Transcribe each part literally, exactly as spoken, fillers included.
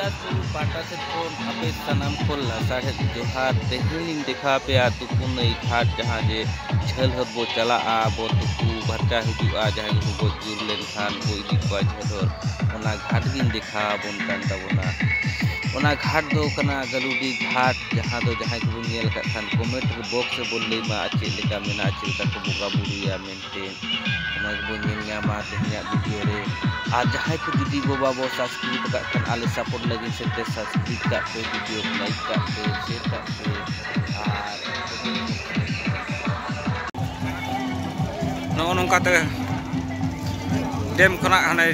ᱟᱹᱛᱩ ᱯᱟᱦᱴᱟ ᱥᱮᱫ ᱠᱷᱚᱱ ᱟᱯᱮ ᱥᱟᱱᱟᱢ ᱠᱚ ᱞᱟᱥᱟᱲᱦᱮᱫ ᱡᱚᱦᱟᱨ᱾ ᱛᱮᱦᱮᱧ ᱞᱤᱧ ᱫᱮᱠᱷᱟᱣ ᱟᱯᱮᱭᱟ ᱛᱩᱯᱩᱱᱟᱹᱭ ᱜᱷᱟᱴ, ᱡᱟᱦᱟᱸ ᱡᱮ ᱡᱷᱟᱹᱞ ᱦᱚᱨ ᱵᱚ ᱪᱟᱞᱟᱜᱼᱟ, ᱟᱵᱚ ᱛᱩᱯᱩ ᱯᱷᱟᱨᱪᱟ ᱦᱤᱡᱩᱜᱼᱟ᱾ ᱡᱟᱦᱟᱸᱭ ᱠᱚᱠᱚ ᱜᱚᱡ ᱜᱩᱨ ᱞᱮᱱᱠᱷᱟᱱ ᱠᱚ ᱤᱫᱤ ᱠᱚᱣᱟ ᱡᱷᱟᱹᱞ ᱦᱚᱨ, ᱚᱱᱟ ᱜᱷᱟᱴ ᱜᱤᱧ ᱫᱮᱠᱷᱟᱣ ᱟᱵᱚᱱ ᱠᱟᱱ ᱛᱟᱵᱚᱱᱟ᱾ ᱚᱱᱟ ᱜᱷᱟᱴ ᱫᱚ ᱠᱟᱱᱟ ᱜᱟᱹᱞᱩᱰᱤ ᱜᱷᱟᱴ, ᱡᱟᱦᱟᱸ ᱫᱚ ᱡᱟᱦᱟᱸᱭ ᱠᱚᱵᱚᱱ ᱧᱮᱞ ᱟᱠᱟᱫ ᱠᱷᱟᱱ ᱠᱚᱢᱮᱱᱴ ᱨᱮ ᱵᱚᱠᱥ ᱨᱮᱵᱚᱱ ᱞᱟᱹᱭ ᱢᱟ ᱟᱨ ᱪᱮᱫ ᱞᱮᱠᱟ ᱢᱮᱱᱟᱜᱼᱟ, ᱪᱮᱫ ᱞᱮᱠᱟ ᱠᱚ ᱵᱚᱸᱜᱟ ᱵᱩᱨᱩᱭᱟ ᱢᱮᱱᱛᱮ᱾ ᱛᱮ ᱚᱱᱟ ᱜᱮᱵᱚᱱ ᱧᱮᱞ ᱧᱟᱢᱟ ᱛᱮᱦᱮᱧᱟᱜ ᱵᱷᱤᱰᱤᱭᱳ ᱨᱮ᱾ ᱟᱨ ᱡᱟᱦᱟᱸᱭ ᱠᱚ ᱡᱩᱫᱤ ᱵᱚ ᱵᱟᱵᱚ ᱥᱟᱵᱥᱠᱨᱟᱭᱤᱵ ᱟᱠᱟᱫ ᱠᱷᱟᱱ, ᱟᱞᱮ ᱥᱟᱯᱳᱨᱴ ᱞᱟᱹᱜᱤᱫ ᱥᱮᱫ ᱛᱮ ᱥᱟᱵᱥᱠᱨᱟᱭᱤᱵ ᱠᱟᱜ ᱯᱮ, ᱵᱷᱤᱰᱤᱭᱳ ᱠᱚ ᱞᱟᱭᱤᱠ ᱠᱟᱜ ᱯᱮ, ᱥᱮᱭᱟᱨ ᱠᱟᱜ ᱯᱮ᱾ ᱟᱨ ᱱᱚᱜᱼᱚ ᱱᱚᱝᱠᱟ ᱛᱮ ᱰᱮᱢ ᱠᱷᱚᱱᱟᱜ ᱦᱟᱱᱮ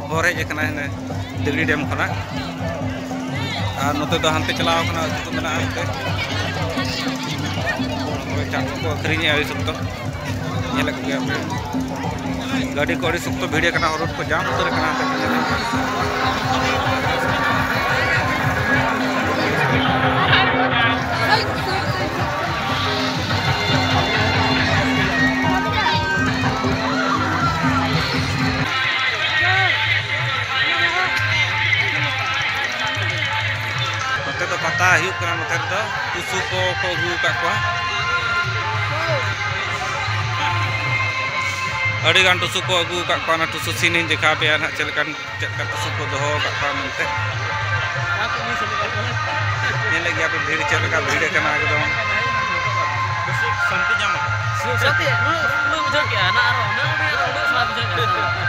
ᱦᱚᱨ ᱦᱮᱡ ᱟᱠᱟᱱᱟ, ᱦᱟᱱᱮ ᱫᱤᱜᱽᱲᱤ ᱰᱮᱢ ᱠᱷᱚᱱᱟᱜ᱾ ᱟᱨ ᱱᱚᱛᱮ ᱫᱚ ᱦᱟᱱᱛᱮ ᱪᱟᱞᱟᱣ ᱠᱟᱱᱟ, ᱟᱹᱛᱩ ᱠᱚ ᱢᱮᱱᱟᱜᱼᱟ ᱦᱟᱱᱛᱮ᱾ ᱪᱟᱴ ᱠᱚᱠᱚ ᱟᱹᱠᱷᱨᱤᱧᱮᱫᱼᱟ ᱟᱹᱰᱤ ᱥᱚᱠᱛᱚ᱾ ᱧᱮᱞᱮᱫ ᱠᱚᱜᱮᱭᱟ ᱯᱮ, ᱜᱟᱹᱰᱤ ᱠᱚ ᱟᱹᱰᱤ ᱥᱚᱠᱛᱚ ᱵᱷᱤᱲ ᱟᱠᱟᱱᱟ, ᱦᱚᱨ ᱨᱳᱰ ᱠᱚ ᱡᱟᱢ ᱩᱛᱟᱹᱨ ᱟᱠᱟᱱᱟ᱾ ᱱᱚᱛᱮ ᱫᱚ ᱯᱟᱛᱟ ᱦᱩᱭᱩᱜ ᱠᱟᱱᱟ, ᱱᱚᱛᱮ ᱨᱮᱫᱚ ᱴᱩᱥᱩ ᱠᱚ ᱠᱚ ᱟᱹᱜᱩ ᱟᱠᱟᱫ ᱠᱚᱣᱟ᱾ ᱟᱹᱰᱤ ᱜᱟᱱ ᱴᱩᱥᱩ ᱠᱚ ᱟᱹᱜᱩ ᱟᱠᱟᱫ ᱠᱚᱣᱟ᱾ ᱚᱱᱟ ᱴᱩᱥᱩ ᱥᱤᱱ ᱤᱧ ᱫᱮᱠᱷᱟᱣ ᱟᱯᱮᱭᱟ ᱱᱟᱦᱟᱜ, ᱪᱮᱫ ᱞᱮᱠᱟᱱ, ᱪᱮᱫ ᱞᱮᱠᱟ ᱴᱩᱥᱩ ᱠᱚ ᱫᱚᱦᱚ ᱟᱠᱟᱫ ᱠᱚᱣᱟ ᱢᱮᱱᱛᱮ᱾ ᱧᱮᱞᱮᱫ ᱜᱮᱭᱟ ᱯᱮ ᱵᱷᱤᱲ ᱪᱮᱫ ᱞᱮᱠᱟ ᱵᱷᱤᱲ ᱟᱠᱟᱱᱟ ᱮᱠᱫᱚᱢ᱾ ᱥᱟᱱᱛᱤ ᱧᱟᱢ ᱟᱠᱟᱱᱟ᱾ ᱥᱟᱱᱛᱤ, ᱩᱱᱟᱹᱜ, ᱩᱱᱟᱹᱜ ᱵᱩᱡᱷᱟᱹᱣ ᱠᱮᱜᱼᱟ, ᱱᱟ ᱟᱨᱚ ᱩᱱᱟᱹᱜ, ᱩᱱᱟᱹᱜ, ᱩᱱᱟᱹᱜ ᱥᱟᱱᱛᱤ ᱵᱩᱡᱷᱟᱹᱣ ᱠᱮᱜᱼᱟ᱾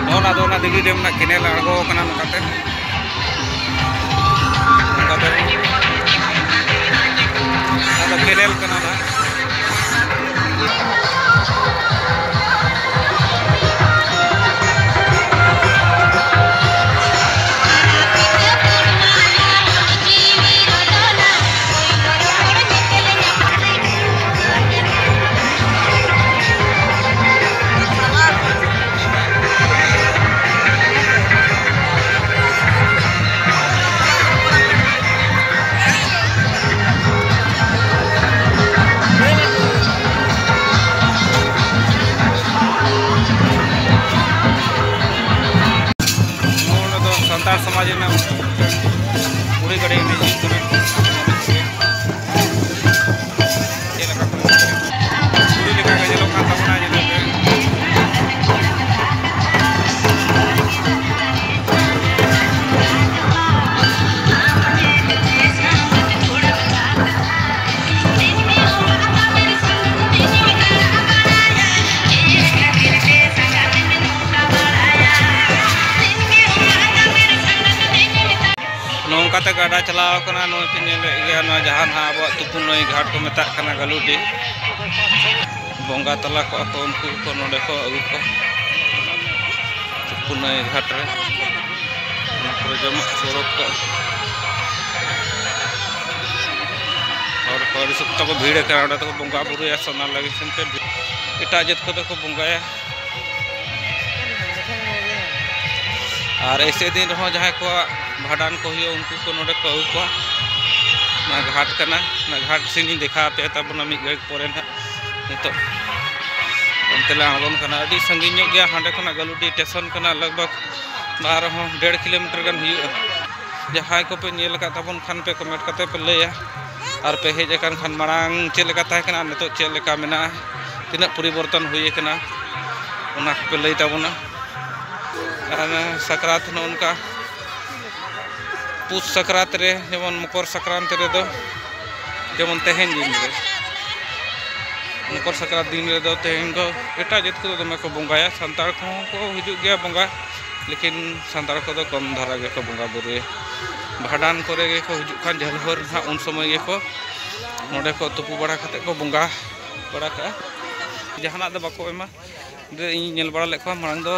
ᱱᱚᱜᱼᱚ ᱱᱟ ᱫᱚ ᱚᱱᱟ ᱫᱤᱜᱷᱤ ᱰᱮᱢ ᱨᱮᱱᱟᱜ ᱠᱮᱱᱮᱞ ᱟᱬᱜᱚ ᱟᱠᱟᱱᱟ ᱱᱚᱝᱠᱟᱛᱮ᱾ ᱱᱚᱝᱠᱟᱛᱮ᱾ ᱚᱱᱟ ᱫᱚ ᱠᱮᱱᱮᱞ ᱠᱟᱱᱟ ᱱᱟᱦᱟᱜ᱾ ᱠᱩᱲᱤ ᱜᱟᱹᱰᱤ ᱮᱱᱮᱡ ᱦᱩᱭᱩᱜ ᱠᱟᱱᱟ᱾ ᱪᱮᱫ ᱞᱮᱠᱟ ᱠᱚ ᱮᱱᱮᱡ ᱠᱟᱱᱟ? ᱠᱩᱲᱤ ᱞᱮᱠᱟ ᱜᱮ ᱧᱮᱞᱚᱜ ᱠᱟᱱ ᱛᱟᱵᱚᱱᱟ ᱡᱮ ᱱᱚᱝᱠᱟᱛᱮ ᱜᱟᱰᱟ ᱪᱟᱞᱟᱣ ᱠᱟᱱᱟ᱾ ᱱᱚᱜᱼᱚᱭ ᱯᱮ ᱧᱮᱞᱮᱫ ᱜᱮᱭᱟ, ᱱᱚᱣᱟ ᱡᱟᱦᱟᱸ ᱱᱟᱦᱟᱜ ᱟᱵᱚᱣᱟᱜ ᱛᱩᱯᱩ ᱱᱟᱹᱭ ᱜᱷᱟᱴ ᱠᱚ ᱢᱮᱛᱟᱜ ᱠᱟᱱᱟ ᱜᱟᱹᱞᱩᱰᱤ᱾ ᱵᱚᱸᱜᱟ ᱛᱟᱞᱟ ᱠᱚᱜᱼᱟ ᱠᱚ, ᱩᱱᱠᱩ ᱠᱚ ᱱᱚᱰᱮ ᱠᱚ ᱟᱹᱜᱩ ᱠᱚᱣᱟ ᱛᱩᱯᱩ ᱱᱟᱹᱭ ᱜᱷᱟᱴ ᱨᱮ᱾ ᱚᱱᱟ ᱠᱚᱨᱮ ᱡᱚᱢᱟᱜ ᱥᱚᱨᱚᱵ ᱠᱚ᱾ ᱦᱚᱲ ᱠᱚ ᱟᱹᱰᱤ ᱥᱚᱠᱛᱚ ᱠᱚ ᱵᱷᱤᱲ ᱟᱠᱟᱱᱟ᱾ ᱚᱸᱰᱮ ᱫᱚᱠᱚ ᱵᱚᱸᱜᱟ ᱵᱩᱨᱩᱭᱟ ᱥᱚᱱᱟ ᱞᱟᱹᱜᱤᱫ ᱛᱮ᱾ ᱮᱴᱟᱜ ᱡᱟᱹᱛ ᱠᱚᱫᱚ ᱠᱚ ᱵᱚᱸᱜᱟᱭᱟ᱾ ᱟᱨ ᱮᱭᱥᱮ ᱫᱤᱱ ᱨᱮᱦᱚᱸ ᱡᱟᱦᱟᱸᱭ ᱠᱚᱣᱟᱜ ᱵᱷᱟᱸᱰᱟᱱ ᱠᱚ ᱦᱩᱭᱩᱜᱼᱟ, ᱩᱱᱠᱩ ᱠᱚ ᱱᱚᱰᱮ ᱠᱚ ᱟᱹᱜᱩ ᱠᱚᱣᱟ᱾ ᱚᱱᱟ ᱜᱷᱟᱴ ᱠᱟᱱᱟ, ᱚᱱᱟ ᱜᱷᱟᱴ ᱥᱮᱱ ᱤᱧ ᱫᱮᱠᱷᱟᱣ ᱟᱯᱮ ᱛᱟᱵᱚᱱᱟ ᱢᱤᱫ ᱜᱷᱟᱹᱲᱤᱡ ᱯᱚᱨᱮ ᱱᱟᱦᱟᱜ᱾ ᱱᱤᱛᱚᱜ ᱚᱱᱛᱮ ᱞᱮ ᱟᱬᱜᱚᱱ ᱠᱟᱱᱟ᱾ ᱟᱹᱰᱤ ᱥᱟᱺᱜᱤᱧ ᱧᱚᱜ ᱜᱮᱭᱟ, ᱦᱟᱸᱰᱮ ᱠᱷᱚᱱᱟᱜ ᱜᱟᱹᱞᱩᱰᱤ ᱥᱴᱮᱥᱚᱱ ᱠᱟᱱᱟ, ᱞᱟᱜᱽ ᱵᱷᱟᱜᱽ ᱵᱟᱝ ᱨᱮᱦᱚᱸ ᱰᱮᱲ ᱠᱤᱞᱳᱢᱤᱴᱟᱨ ᱜᱟᱱ ᱦᱩᱭᱩᱜᱼᱟ᱾ ᱡᱟᱦᱟᱸᱭ ᱠᱚᱯᱮ ᱧᱮᱞ ᱟᱠᱟᱫ ᱛᱟᱵᱚᱱ ᱠᱷᱟᱱ ᱯᱮ ᱠᱚᱢᱮᱱᱴ ᱠᱟᱛᱮ ᱯᱮ ᱞᱟᱹᱭᱟ, ᱟᱨ ᱯᱮ ᱦᱮᱡ ᱟᱠᱟᱱ ᱠᱷᱟᱱ ᱢᱟᱲᱟᱝ ᱪᱮᱫ ᱞᱮᱠᱟ ᱛᱟᱦᱮᱸ ᱠᱟᱱᱟ ᱟᱨ ᱱᱤᱛᱚᱜ ᱪᱮᱫ ᱞᱮᱠᱟ ᱢᱮᱱᱟᱜᱼᱟ, ᱛᱤᱱᱟᱹᱜ ᱯᱚᱨᱤᱵᱚᱨᱛᱚᱱ ᱦᱩᱭ ᱟᱠᱟᱱᱟ, ᱚᱱᱟ ᱠᱚᱯᱮ ᱞᱟᱹᱭ ᱛᱟᱵᱚᱱᱟ᱾ ᱟᱨ ᱥᱟᱠᱨᱟᱛ ᱱᱚᱜᱼᱚ ᱱᱚᱝᱠᱟ ᱯᱩᱥ ᱥᱟᱠᱨᱟᱛ ᱨᱮ, ᱡᱮᱢᱚᱱ ᱢᱚᱠᱚᱨ ᱥᱟᱠᱨᱟᱱᱛᱤ ᱨᱮᱫᱚ, ᱡᱮᱢᱚᱱ ᱛᱮᱦᱮᱧ ᱫᱤᱱ ᱨᱮ, ᱢᱚᱠᱚᱨ ᱥᱟᱠᱨᱟᱛ ᱫᱤᱱ ᱨᱮᱫᱚ ᱛᱮᱦᱮᱧ ᱫᱚ ᱮᱴᱟᱜ ᱡᱟᱹᱛ ᱠᱚᱫᱚ ᱫᱚᱢᱮ ᱠᱚ ᱵᱚᱸᱜᱟᱭᱟ, ᱥᱟᱱᱛᱟᱲ ᱠᱚᱦᱚᱸ ᱠᱚ ᱦᱤᱡᱩᱜ ᱜᱮᱭᱟ ᱵᱚᱸᱜᱟ, ᱞᱮᱠᱤᱱ ᱥᱟᱱᱛᱟᱲ ᱠᱚᱫᱚ ᱠᱚᱢ ᱫᱷᱟᱨᱟ ᱜᱮᱠᱚ ᱵᱚᱸᱜᱟ ᱵᱩᱨᱩᱭᱟ᱾ ᱵᱷᱟᱸᱰᱟᱱ ᱠᱚᱨᱮ ᱜᱮᱠᱚ ᱦᱤᱡᱩᱜ ᱠᱷᱟᱱ, ᱡᱷᱟᱹᱞ ᱦᱚᱨ ᱱᱟᱦᱟᱜ ᱩᱱ ᱥᱚᱢᱚᱭ ᱜᱮᱠᱚ ᱱᱚᱰᱮ ᱠᱚ ᱛᱩᱯᱩ ᱵᱟᱲᱟ ᱠᱟᱛᱮ ᱠᱚ ᱵᱚᱸᱜᱟ ᱵᱟᱲᱟ ᱠᱟᱜᱼᱟ᱾ ᱡᱟᱦᱟᱱᱟᱜ ᱫᱚ ᱵᱟᱠᱚ ᱮᱢᱟ᱾ ᱚᱸᱰᱮ ᱤᱧ ᱧᱮᱞ ᱵᱟᱲᱟ ᱞᱮᱫ ᱠᱚᱣᱟ, ᱢᱟᱲᱟᱝ ᱫᱚ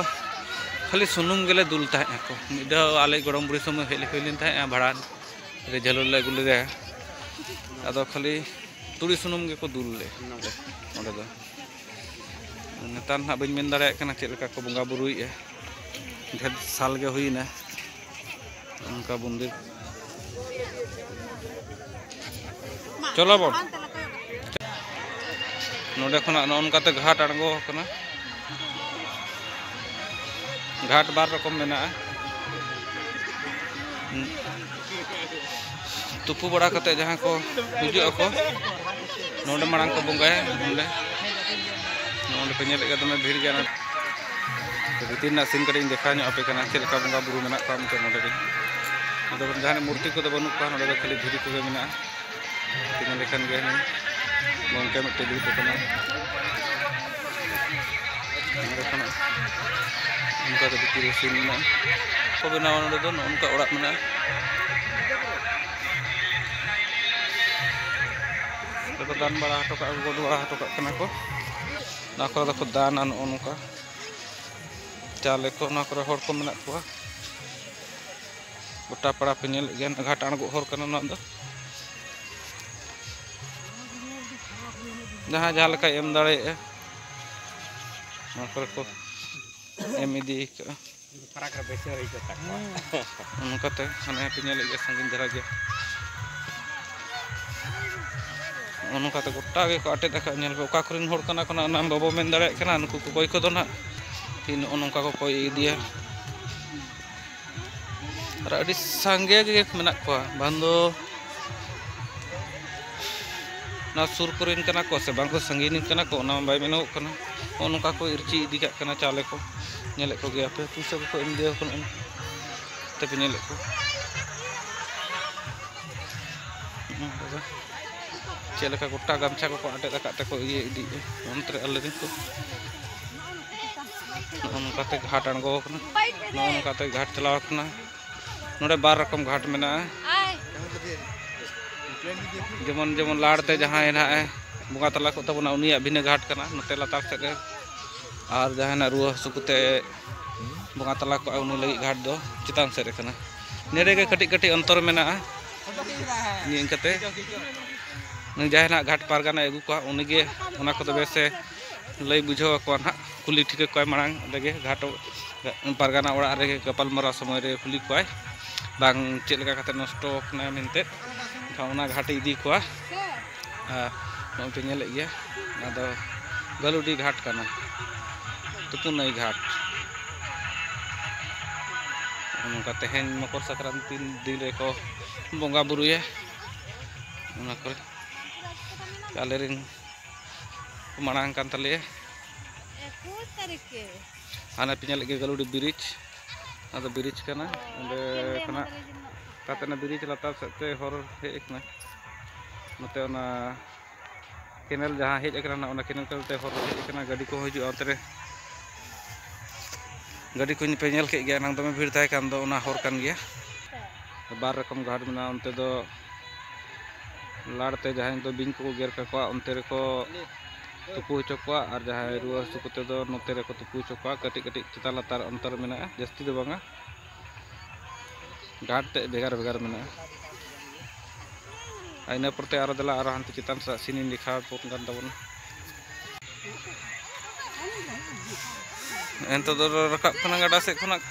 ᱠᱷᱟᱹᱞᱤ ᱥᱩᱱᱩᱢ ᱜᱮᱞᱮ ᱫᱩᱞ ᱛᱟᱦᱮᱸᱫ ᱟᱠᱚ᱾ ᱢᱤᱫ ᱫᱷᱟᱣ ᱟᱞᱮ ᱜᱚᱲᱚᱢ ᱵᱩᱲᱦᱤ ᱥᱚᱢᱚᱭ ᱦᱮᱡ ᱞᱮᱠᱟ ᱦᱩᱭ ᱞᱮᱱ ᱛᱟᱦᱮᱸᱫᱼᱟ, ᱵᱷᱟᱸᱰᱟᱱ ᱨᱮ ᱡᱷᱟᱹᱞᱩᱨ ᱞᱮ ᱟᱹᱜᱩ ᱞᱮᱫᱮᱭᱟ᱾ ᱟᱫᱚ ᱠᱷᱟᱹᱞᱤ ᱛᱩᱲᱤ ᱥᱩᱱᱩᱢ ᱜᱮᱠᱚ ᱫᱩᱞ ᱞᱮᱫ ᱚᱸᱰᱮ ᱫᱚ᱾ ᱱᱮᱛᱟᱨ ᱱᱟᱦᱟᱜ ᱵᱟᱹᱧ ᱢᱮᱱ ᱫᱟᱲᱮᱭᱟᱜ ᱠᱟᱱᱟ ᱪᱮᱫ ᱞᱮᱠᱟ ᱠᱚ ᱵᱚᱸᱜᱟ ᱵᱩᱨᱩᱭᱮᱫᱼᱟ᱾ ᱰᱷᱮᱨ ᱥᱟᱞ ᱜᱮ ᱦᱩᱭᱱᱟ ᱚᱱᱠᱟ ᱢᱚᱱᱫᱤᱨ᱾ ᱪᱚᱞᱚ ᱵᱚᱱ᱾ ᱱᱚᱰᱮ ᱠᱷᱚᱱᱟᱜ ᱱᱚᱜᱼᱚ ᱱᱚᱝᱠᱟᱛᱮ ᱜᱷᱟᱴ ᱟᱬᱜᱚ ᱟᱠᱟᱱᱟ᱾ ᱜᱷᱟᱴ ᱵᱟᱨ ᱨᱚᱠᱚᱢ ᱢᱮᱱᱟᱜᱼᱟ᱾ ᱛᱩᱯᱩ ᱵᱟᱲᱟ ᱠᱟᱛᱮ ᱡᱟᱦᱟᱸ ᱠᱚ ᱦᱤᱡᱩᱜ ᱟᱠᱚ, ᱱᱚᱰᱮ ᱢᱟᱲᱟᱝ ᱠᱚ ᱵᱚᱸᱜᱟᱭᱟ᱾ ᱱᱚᱰᱮ, ᱱᱚᱰᱮ ᱯᱮ ᱧᱮᱞᱮᱫ ᱜᱮᱭᱟ, ᱫᱚᱢᱮ ᱵᱷᱤᱲ ᱜᱮᱭᱟ᱾ ᱱᱚᱰᱮ ᱵᱷᱤᱛᱤᱨ ᱨᱮᱱᱟᱜ ᱥᱤᱱ ᱠᱟᱹᱴᱤᱡ ᱤᱧ ᱫᱮᱠᱷᱟᱣ ᱧᱚᱜ ᱟᱯᱮ ᱠᱟᱱᱟ, ᱪᱮᱫ ᱞᱮᱠᱟ ᱵᱚᱸᱜᱟ ᱵᱩᱨᱩ ᱢᱮᱱᱟᱜ ᱠᱚᱣᱟ ᱢᱮᱱᱛᱮ ᱱᱚᱰᱮ ᱜᱮ᱾ ᱟᱫᱚ ᱡᱟᱦᱟᱱᱟᱜ ᱢᱩᱨᱛᱤ ᱠᱚᱫᱚ ᱵᱟᱹᱱᱩᱜ ᱠᱚᱣᱟ, ᱱᱚᱰᱮ ᱫᱚ ᱠᱷᱟᱹᱞᱤ ᱫᱷᱤᱨᱤ ᱠᱚᱜᱮ ᱢᱮᱱᱟᱜᱼᱟ᱾ ᱧᱮᱞ ᱞᱮᱠᱷᱟᱱ ᱜᱮ ᱜᱚᱢᱠᱮ ᱢᱤᱫᱴᱮᱡ ᱫᱩᱲᱩᱵ ᱟᱠᱟᱱᱟ᱾ ᱱᱚᱰᱮ ᱠᱷᱚᱱᱟᱜ ᱚᱱᱠᱟ ᱫᱚ ᱵᱷᱤᱛᱤᱨ ᱨᱮ ᱥᱤᱱ ᱢᱮᱱᱟᱜᱼᱟ᱾ ᱠᱚ ᱵᱮᱱᱟᱣᱟ ᱱᱚᱰᱮ ᱫᱚ, ᱱᱚᱜᱼᱚ ᱱᱚᱝᱠᱟ ᱚᱲᱟᱜ ᱢᱮᱱᱟᱜᱼᱟ᱾ ᱱᱚᱰᱮ ᱠᱚ ᱫᱟᱱ ᱵᱟᱲᱟ ᱦᱚᱴᱚ ᱠᱟᱜᱼᱟ, ᱜᱚᱰ ᱵᱟᱲᱟ ᱦᱚᱴᱚ ᱠᱟᱜ ᱠᱟᱱᱟ ᱠᱚ᱾ ᱱᱚᱣᱟ ᱠᱚᱨᱮ ᱫᱚᱠᱚ ᱫᱟᱱᱟ ᱱᱚᱜᱼᱚ ᱱᱚᱝᱠᱟ᱾ ᱪᱟᱣᱞᱮ ᱠᱚ, ᱱᱚᱣᱟ ᱠᱚᱨᱮ ᱦᱚᱲ ᱠᱚ ᱢᱮᱱᱟᱜ ᱠᱚᱣᱟ᱾ ᱜᱚᱴᱟ ᱯᱟᱲᱟ ᱯᱮ ᱧᱮᱞᱮᱫ ᱜᱮᱭᱟ, ᱜᱷᱟᱴ ᱟᱬᱜᱚ ᱦᱚᱨ ᱠᱟᱱᱟ ᱱᱚᱣᱟ ᱫᱚ᱾ ᱡᱟᱦᱟᱸᱭ ᱡᱟᱦᱟᱸ ᱞᱮᱠᱟᱭ ᱮᱢ ᱫᱟᱲᱮᱭᱟᱜᱼᱟ, ᱱᱚᱣᱟ ᱠᱚᱨᱮ ᱠᱚ ᱮᱢ ᱤᱫᱤ ᱠᱟᱜᱼᱟ᱾ ᱯᱷᱟᱨᱟᱠ ᱨᱮ ᱵᱮᱥᱤ ᱦᱩᱭ ᱠᱚᱜ ᱛᱟᱠᱚᱣᱟ᱾ ᱚᱱᱠᱟᱛᱮ ᱦᱟᱱᱮ ᱯᱮ ᱧᱮᱞᱮᱫ ᱜᱮᱭᱟ, ᱥᱟᱺᱜᱤᱧ ᱫᱷᱟᱨᱟ ᱜᱮ᱾ ᱱᱚᱜᱼᱚ ᱱᱚᱝᱠᱟᱛᱮ ᱜᱚᱴᱟ ᱜᱮᱠᱚ ᱟᱴᱮᱫ ᱟᱠᱟᱫ᱾ ᱧᱮᱞ ᱯᱮ, ᱚᱠᱟ ᱠᱚᱨᱮᱱ ᱦᱚᱲ ᱠᱟᱱᱟ ᱠᱚ, ᱚᱱᱟ ᱵᱟᱵᱚ ᱢᱮᱱ ᱫᱟᱲᱮᱭᱟᱜ ᱠᱟᱱᱟ᱾ ᱱᱩᱠᱩ ᱠᱚ ᱚᱠᱚᱭ ᱠᱚᱫᱚ ᱱᱟᱦᱟᱜ ᱱᱚᱜᱼᱚ ᱱᱚᱝᱠᱟ ᱠᱚ ᱠᱚᱭ ᱤᱫᱤᱭᱟ᱾ ᱟᱨ ᱟᱹᱰᱤ ᱥᱟᱸᱜᱮ ᱜᱮ ᱢᱮᱱᱟᱜ ᱠᱚᱣᱟ, ᱵᱟᱝ ᱫᱚ ᱱᱚᱣᱟ ᱥᱩᱨ ᱠᱚᱨᱮᱱ ᱠᱟᱱᱟ ᱠᱚ ᱥᱮ ᱵᱟᱝ ᱠᱚ ᱥᱟᱺᱜᱤᱧ ᱨᱮᱱ ᱠᱟᱱᱟ ᱠᱚ, ᱚᱱᱟ ᱢᱟ ᱵᱟᱭ ᱢᱮᱱᱚᱜᱚᱜ ᱠᱟᱱᱟ᱾ ᱱᱚᱜᱼᱚ ᱱᱚᱝᱠᱟ ᱠᱚ ᱤᱨᱪᱤ ᱤᱫᱤ ᱠᱟᱜ ᱠᱟᱱᱟ ᱪᱟᱣᱞᱮ ᱠᱚ᱾ ᱧᱮᱞᱮᱫ ᱠᱚᱜᱮᱭᱟ ᱯᱮ, ᱯᱩᱭᱥᱟᱹ ᱠᱚᱠᱚ ᱮᱢ ᱤᱫᱤᱭᱟᱠᱚ ᱠᱟᱱᱟ᱾ ᱛᱮᱯᱮ ᱧᱮᱞᱮᱫ ᱠᱚ, ᱪᱮᱫ ᱞᱮᱠᱟ ᱜᱚᱴᱟ ᱜᱟᱢᱪᱷᱟ ᱠᱚᱠᱚ ᱟᱴᱮᱫ ᱟᱠᱟᱫ ᱛᱮᱠᱚ ᱤᱭᱟᱹ ᱤᱫᱤᱭᱮᱫᱼᱟ᱾ ᱚᱱᱛᱮ ᱨᱮ ᱟᱞᱮ ᱨᱮᱱ ᱠᱚ ᱱᱚᱜᱼᱚ ᱱᱚᱝᱠᱟᱛᱮ ᱜᱷᱟᱴ ᱟᱬᱜᱚ ᱟᱠᱟᱱᱟ, ᱱᱚᱜᱼᱚ ᱱᱚᱝᱠᱟᱛᱮ ᱜᱷᱟᱴ ᱪᱟᱞᱟᱣ ᱟᱠᱟᱱᱟ᱾ ᱱᱚᱰᱮ ᱵᱟᱨ ᱨᱚᱠᱚᱢ ᱜᱷᱟᱴ ᱢᱮᱱᱟᱜᱼᱟ᱾ ᱡᱮᱢᱚᱱ, ᱡᱮᱢᱚᱱ ᱞᱟᱲ ᱛᱮ ᱡᱟᱦᱟᱸᱭ ᱱᱟᱦᱟᱜ ᱮ ᱵᱚᱸᱜᱟ ᱛᱟᱞᱟ ᱠᱚᱜ ᱛᱟᱵᱚᱱᱟ, ᱩᱱᱤᱭᱟᱜ ᱵᱷᱤᱱᱟᱹ ᱜᱷᱟᱴ ᱠᱟᱱᱟ, ᱱᱚᱛᱮ ᱞᱟᱛᱟᱨ ᱥᱮᱫ ᱨᱮ᱾ ᱟᱨ ᱡᱟᱦᱟᱸᱭ ᱱᱟᱜ ᱨᱩᱣᱟᱹ ᱦᱟᱹᱥᱩ ᱠᱚᱛᱮ ᱵᱚᱸᱜᱟ ᱛᱟᱞᱟ ᱠᱚᱜᱼᱟ, ᱩᱱᱤ ᱞᱟᱹᱜᱤᱫ ᱜᱷᱟᱴ ᱫᱚ ᱪᱮᱛᱟᱱ ᱥᱮᱫ ᱨᱮ ᱠᱟᱱᱟ᱾ ᱱᱚᱰᱮ ᱜᱮ ᱠᱟᱹᱴᱤᱡ ᱠᱟᱹᱴᱤᱡ ᱚᱱᱛᱚᱨ ᱢᱮᱱᱟᱜᱼᱟ᱾ ᱱᱤᱭᱟᱹ ᱤᱱᱠᱟᱹᱛᱮ ᱱᱩᱭ ᱡᱟᱦᱟᱸᱭ ᱱᱟᱜ ᱜᱷᱟᱴ ᱯᱟᱨᱜᱟᱱᱟᱭ ᱟᱹᱜᱩ ᱠᱚᱣᱟ, ᱩᱱᱤᱜᱮ ᱚᱱᱟ ᱠᱚᱫᱚ ᱵᱮᱥᱮ ᱞᱟᱹᱭ ᱵᱩᱡᱷᱟᱹᱣ ᱟᱠᱚᱣᱟ ᱱᱟᱦᱟᱜ, ᱠᱩᱞᱤ ᱴᱷᱤᱠ ᱟᱠᱚᱣᱟᱭ ᱢᱟᱲᱟᱝ ᱨᱮᱜᱮ, ᱜᱷᱟᱴ ᱯᱟᱨᱜᱟᱱᱟ ᱚᱲᱟᱜ ᱨᱮᱜᱮ ᱜᱟᱯᱟᱞᱢᱟᱨᱟᱣ ᱥᱚᱢᱚᱭ ᱨᱮ ᱠᱩᱞᱤ ᱠᱚᱣᱟᱭ, ᱵᱟᱝ ᱪᱮᱫ ᱞᱮᱠᱟ ᱠᱟᱛᱮ ᱱᱚᱥᱴᱚ ᱟᱠᱟᱱᱟ ᱢᱮᱱᱛᱮ᱾ ᱮᱱᱠᱷᱟᱱ ᱚᱱᱟ ᱜᱷᱟᱴᱮ ᱤᱫᱤ ᱠᱚᱣᱟ᱾ ᱟᱨ ᱱᱚᱜᱼᱚᱭ ᱯᱮ ᱧᱮᱞᱮᱫ ᱜᱮᱭᱟ, ᱚᱱᱟ ᱫᱚ ᱜᱟᱹᱞᱩᱰᱤ ᱜᱷᱟᱴ ᱠᱟᱱᱟ, ᱛᱩᱯᱩᱱ ᱱᱟᱹᱭ ᱜᱷᱟᱴ᱾ ᱱᱚᱝᱠᱟ ᱛᱮᱦᱮᱧ ᱢᱚᱠᱚᱨ ᱥᱟᱠᱨᱟᱱᱛᱤ ᱫᱤᱱ ᱨᱮᱠᱚ ᱵᱚᱸᱜᱟ ᱵᱩᱨᱩᱭᱟ᱾ ᱚᱱᱟ ᱠᱚᱨᱮ ᱟᱞᱮᱨᱮᱱ ᱠᱚ ᱢᱟᱲᱟᱝ ᱠᱟᱱ ᱛᱟᱞᱮᱭᱟ᱾ ᱮᱠᱩᱥ ᱛᱟᱹᱨᱤᱠᱷ ᱜᱮ᱾ ᱦᱟᱱᱮ ᱯᱮ ᱧᱮᱞᱮᱫ ᱜᱮ ᱜᱟᱹᱞᱩᱰᱤ ᱵᱨᱤᱡᱽ, ᱚᱱᱟ ᱫᱚ ᱵᱨᱤᱡᱽ ᱠᱟᱱᱟ᱾ ᱚᱸᱰᱮ ᱠᱷᱚᱱᱟᱜ ᱠᱟᱛᱮ ᱚᱱᱟ ᱵᱨᱤᱡᱽ ᱞᱟᱛᱟᱨ ᱥᱮᱫ ᱛᱮ ᱦᱚᱨ ᱦᱮᱡ ᱟᱠᱟᱱᱟ᱾ ᱱᱚᱛᱮ ᱚᱱᱟ ᱠᱮᱱᱮᱞ ᱡᱟᱦᱟᱸ ᱦᱮᱡ ᱟᱠᱟᱱᱟ, ᱚᱱᱟ ᱠᱮᱱᱮᱞ ᱛᱟᱞᱟᱛᱮ ᱦᱚᱨ ᱦᱮᱡ ᱟᱠᱟᱱᱟ, ᱜᱟᱹᱰᱤ ᱠᱚᱦᱚᱸ ᱦᱤᱡᱩᱜᱼᱟ ᱚᱱᱛᱮ ᱨᱮ᱾ ᱜᱟᱹᱰᱤ ᱠᱚ ᱯᱮ ᱧᱮᱞ ᱠᱮᱫ ᱜᱮᱭᱟ, ᱮᱱᱟᱝ ᱫᱚᱢᱮ ᱵᱷᱤᱲ ᱛᱟᱦᱮᱸ ᱠᱟᱱ ᱫᱚ, ᱚᱱᱟ ᱦᱚᱨ ᱠᱟᱱ ᱜᱮᱭᱟ᱾ ᱵᱟᱨ ᱨᱚᱠᱚᱢ ᱜᱷᱟᱴ ᱢᱮᱱᱟᱜᱼᱟ, ᱚᱱᱛᱮ ᱫᱚ ᱞᱟᱲ ᱛᱮ ᱡᱟᱦᱟᱸᱭ ᱫᱚ ᱵᱤᱧ ᱠᱚᱠᱚ ᱜᱮᱨ ᱠᱟᱠᱚᱣᱟ, ᱚᱱᱛᱮ ᱨᱮᱠᱚ ᱛᱩᱯᱩ ᱦᱚᱪᱚ ᱠᱚᱣᱟ, ᱟᱨ ᱡᱟᱦᱟᱸᱭ ᱨᱩᱣᱟᱹ ᱦᱟᱹᱥᱩ ᱠᱚᱛᱮ ᱫᱚ ᱱᱚᱛᱮ ᱨᱮᱠᱚ ᱛᱩᱯᱩ ᱦᱚᱪᱚ ᱠᱚᱣᱟ᱾ ᱠᱟᱹᱴᱤᱡ ᱠᱟᱹᱴᱤᱡ ᱪᱮᱛᱟᱱ ᱞᱟᱛᱟᱨ ᱚᱱᱛᱚᱨ ᱢᱮᱱᱟᱜᱼᱟ, ᱡᱟᱹᱥᱛᱤ ᱫᱚ ᱵᱟᱝᱟ᱾ ᱜᱷᱟᱴ ᱛᱮᱫ ᱵᱷᱮᱜᱟᱨ ᱵᱷᱮᱜᱟᱨ ᱢᱮᱱᱟᱜᱼᱟ᱾ ᱟᱨ ᱤᱱᱟᱹ ᱯᱚᱨᱮᱛᱮ ᱟᱨᱚ ᱫᱮᱞᱟ ᱟᱨᱚ ᱦᱟᱱᱛᱮ ᱪᱮᱛᱟᱱ ᱥᱮᱫ ᱥᱤᱱᱤᱧ ᱫᱮᱠᱷᱟᱣ ᱟᱵᱚᱱ ᱠᱟᱱ ᱛᱟᱵᱚᱱᱟ᱾ ᱱᱤᱛᱚᱜ ᱫᱚ ᱨᱟᱠᱟᱵ ᱠᱟᱱᱟ ᱜᱟᱰᱟ ᱥᱮᱫ ᱠᱷᱚᱱᱟᱜ᱾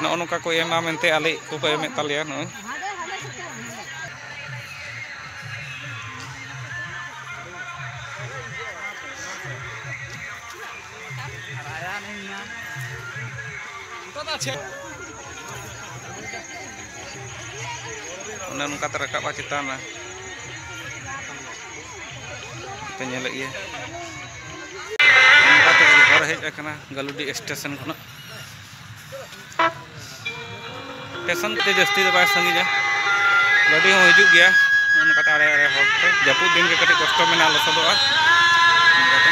ᱱᱚᱜᱼᱚ ᱱᱚᱝᱠᱟ ᱠᱚ ᱮᱢᱟ ᱢᱮᱱᱛᱮ ᱟᱞᱮ ᱠᱚᱠᱚ ᱮᱢᱮᱫ ᱛᱟᱞᱮᱭᱟ ᱱᱚᱜᱼᱚᱭ᱾ ᱚᱱᱮ ᱚᱱᱠᱟᱛᱮ ᱨᱟᱠᱟᱵᱼᱟ ᱪᱮᱛᱟᱱ ᱨᱮ᱾ ᱯᱮ ᱧᱮᱞᱮᱫ ᱜᱮᱭᱟ᱾ ᱚᱱᱠᱟᱛᱮ ᱦᱚᱨ ᱦᱮᱡ ᱟᱠᱟᱱᱟ ᱜᱟᱹᱞᱩᱰᱤ ᱥᱴᱮᱥᱚᱱ ᱠᱷᱚᱱᱟᱜ᱾ ᱥᱴᱮᱥᱚᱱ ᱠᱚᱫᱚ ᱡᱟᱹᱥᱛᱤ ᱫᱚ ᱵᱟᱭ ᱥᱟᱺᱜᱤᱧᱟ, ᱜᱟᱹᱰᱤ ᱦᱚᱸ ᱦᱤᱡᱩᱜ ᱜᱮᱭᱟ᱾ ᱚᱱᱠᱟᱛᱮ ᱟᱲᱮ ᱟᱲᱮ ᱦᱚᱨ ᱛᱮ ᱡᱟᱹᱯᱩᱫ ᱫᱤᱱ ᱜᱮ ᱠᱟᱹᱴᱤᱡ ᱠᱚᱥᱴᱚ ᱢᱮᱱᱟᱜᱼᱟ, ᱞᱚᱥᱚᱫᱚᱜᱼᱟ᱾ ᱚᱱᱠᱟᱛᱮ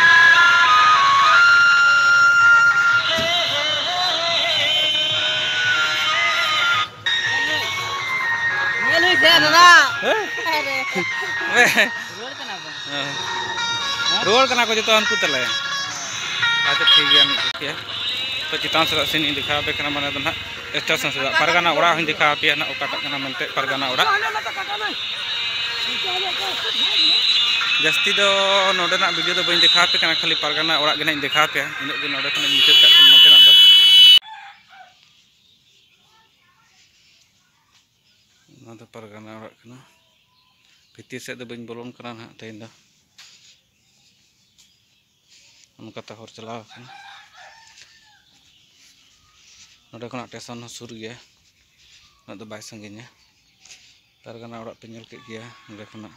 ᱧᱮᱞ ᱦᱩᱭ ᱥᱮ ᱫᱟᱫᱟ᱾ ᱦᱮᱸ? ᱟᱨᱮ᱾ ᱨᱩᱣᱟᱹᱲ ᱠᱟᱱᱟ ᱠᱚ᱾ ᱦᱮᱸ᱾ ᱨᱩᱣᱟᱹᱲ ᱠᱟᱱᱟ ᱠᱚ ᱡᱚᱛᱚ ᱦᱟᱱᱠᱩ ᱛᱟᱞᱮ᱾ ᱟᱪᱪᱷᱟ, ᱴᱷᱤᱠ ᱜᱮᱭᱟ, ᱢᱤᱫ ᱴᱷᱤᱠ ᱜᱮᱭᱟ᱾ ᱛᱚ, ᱪᱮᱛᱟᱱ ᱥᱮᱫᱟᱜ ᱥᱤᱱ ᱤᱧ ᱫᱮᱠᱷᱟᱣ ᱟᱯᱮ ᱠᱟᱱᱟ, ᱢᱟᱱᱮ ᱫᱚ ᱱᱟᱦᱟᱜ ᱥᱴᱮᱥᱚᱱ ᱥᱮᱫᱟᱜ ᱯᱟᱨᱜᱟᱱᱟ ᱚᱲᱟᱜ ᱦᱚᱸᱧ ᱫᱮᱠᱷᱟᱣ ᱟᱯᱮᱭᱟ ᱱᱟᱦᱟᱜ, ᱚᱠᱟᱴᱟᱜ ᱠᱟᱱᱟ ᱢᱮᱱᱛᱮ ᱯᱟᱨᱜᱟᱱᱟ ᱚᱲᱟᱜ᱾ ᱡᱟᱹᱥᱛᱤ ᱫᱚ ᱱᱚᱰᱮᱱᱟᱜ ᱵᱷᱤᱰᱤᱭᱳ ᱫᱚ ᱵᱟᱹᱧ ᱫᱮᱠᱷᱟᱣ ᱟᱯᱮ ᱠᱟᱱᱟ, ᱠᱷᱟᱹᱞᱤ ᱯᱟᱨᱜᱟᱱᱟ ᱚᱲᱟᱜ ᱜᱮ ᱱᱟᱦᱟᱜ ᱤᱧ ᱫᱮᱠᱷᱟᱣ ᱟᱯᱮᱭᱟ᱾ ᱤᱱᱟᱹᱜ ᱜᱮ ᱱᱚᱰᱮ ᱠᱷᱚᱱᱟᱜ ᱤᱧ ᱢᱩᱪᱟᱹᱫ ᱠᱟᱜ ᱠᱟᱱᱟ ᱱᱚᱛᱮᱱᱟᱜ ᱫᱚ᱾ ᱱᱚᱣᱟ ᱫᱚ ᱯᱟᱨᱜᱟᱱᱟ ᱚᱲᱟᱜ ᱠᱟᱱᱟ᱾ ᱵᱷᱤᱛᱤᱨ ᱥᱮᱫ ᱫᱚ ᱵᱟᱹᱧ ᱵᱚᱞᱚᱱ ᱠᱟᱱᱟ ᱱᱟᱦᱟᱜ ᱛᱮᱦᱮᱧ ᱫᱚ᱾ ᱚᱱᱠᱟᱛᱮ ᱦᱚᱨ ᱪᱟᱞᱟᱣ ᱟᱠᱟᱱᱟ᱾ ᱱᱚᱸᱰᱮ ᱠᱷᱚᱱᱟᱜ ᱴᱮᱥᱚᱱ ᱦᱚᱸ ᱥᱩᱨ ᱜᱮᱭᱟ, ᱩᱱᱟᱹᱜ ᱫᱚ ᱵᱟᱭ ᱥᱟᱺᱜᱤᱧᱟ᱾ ᱯᱟᱨᱜᱟᱱᱟ ᱚᱲᱟᱜ ᱯᱮ ᱧᱮᱞ ᱠᱮᱫ ᱜᱮᱭᱟ ᱱᱚᱸᱰᱮ ᱠᱷᱚᱱᱟᱜ᱾